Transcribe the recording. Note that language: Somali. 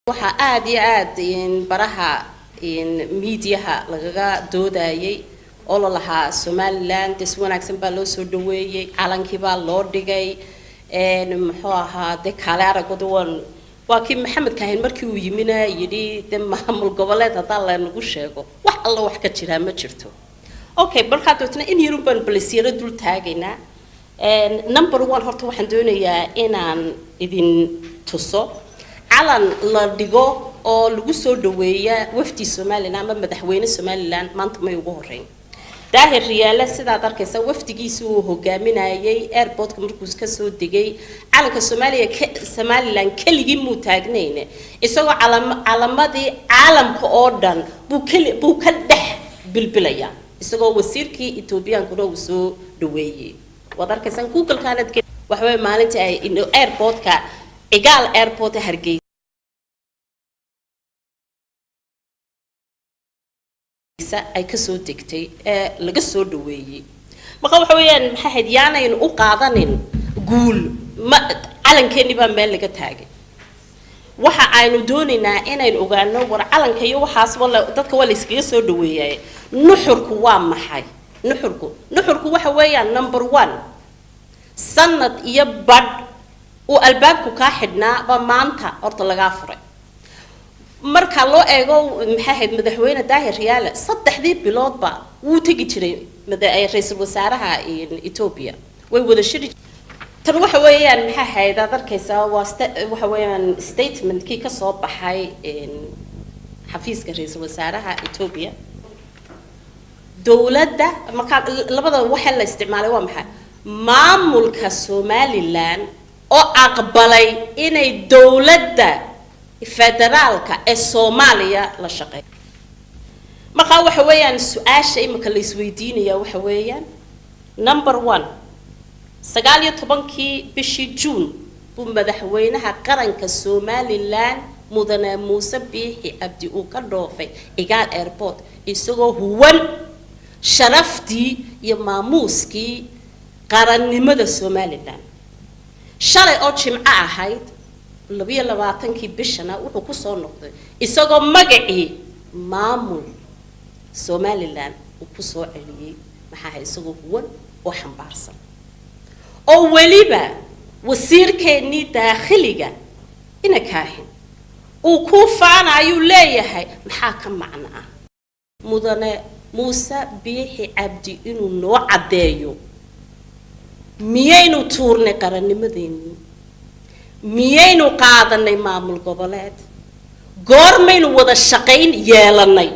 Waxaa aada iyo aada baraha miidiyaha lagaga doodayay oo la lahaa Somaliland dee si wanaagsan baa loo soo dhaweeyey, calankii baa loo dhigay, muxuu ahaa, dee kaale aragooda waan waa kii Maxamed Kaahin markii uu yimina yidhi dee maamul goboleed haddaa lanagu sheego wax alla wax ka jiraa ma jirto. Okay, markaa dabeetna in yarun baan balisyaro dul taagaynaa. Number one, horta waxaan doonayaa inaan idin tuso calan la dhigo oo lagu soo dhaweeya wafdi Somaliland ama madaxweyne Somaliland. Maanta may ugu horeyn. Daahir Riyaale, sidaad arkaysa, wafdigiisi uu hogaaminayay airportka markuu kasoo degay, calanka Soomaaliya, Somaliland keligii muu taagnayn, isagoo calamadii caalamka oo dhan buu keli buu ka dhex bilbilaya, isagoo wasiirkii Ethoobiyankuna uu soo dhaweeyey. Waad arkaysaan Google-kaanad. Waxa weeye maalintii ay airportka, Cigaal Airport Hargeysa ay kasoo degtay ee laga soo dhaweeyey. Marka waxa weeyaan, maxay ahayd, yaanaynu u qaadanin guul ma calankeenni baa meel laga taagay. Waxa aynu doonaynaa inaynu ogaano, war calanka iyo waxaas wala dadka waa la iskaga soo dhaweeyay, nuxurku waa maxay? Nuxurku waxa weeyaan, number one, sanad iyo badh uu albaabku kaa xidhnaa baa maanta horta lagaa furay. Marka loo eego, maxay ahayd, madaxweyne Daahir Riyaale saddexdii biloodba wuu tegi jiray ra-iisul wasaaraha Ethiopia, way wada shiri. Tan waxa weeyaan, maxay ahayd, aad arkaysaa, waa waxa weeyaan statementkii kasoo baxay xafiiska ra-iisul wasaaraha Ethiopia dowladda. Markaa labada waxa la isticmaalay waa maxay? Maamulka Somaliland oo aqbalay inay dowladda federaalka ee Soomaaliya la shaqeeyo. Markaa waxa weeyaan su-aasha imika la isweydiinaya waxa weeyaan, number one, 19-kii bishii Juun buu madaxweynaha qaranka Somaliland, mudane Muuse Biixi Cabdi, uu ka dhoofay Cigaal Airport isagoo huwan sharaftii iyo maamuuskii qarannimada Somaliland. Shalay oo Jimco ahayd, 22-kii bishana, wuxuu kusoo noqday isagoo magacii maamul Somaliland uu kusoo celiyey, maxaa ahay, isagoo huwan oo xambaarsan, oo weliba wasiirkeennii daakhiliga ina Kaahin uu ku faanayuu leeyahay. Maxaa ka macno ah mudane Muuse Biixi Cabdi inuu noo caddeeyo? Miyaynu tuurnay qarannimadeennii? Miyaynu qaadanay maamul goboleed? Goormaynu wada shaqayn yeelanay?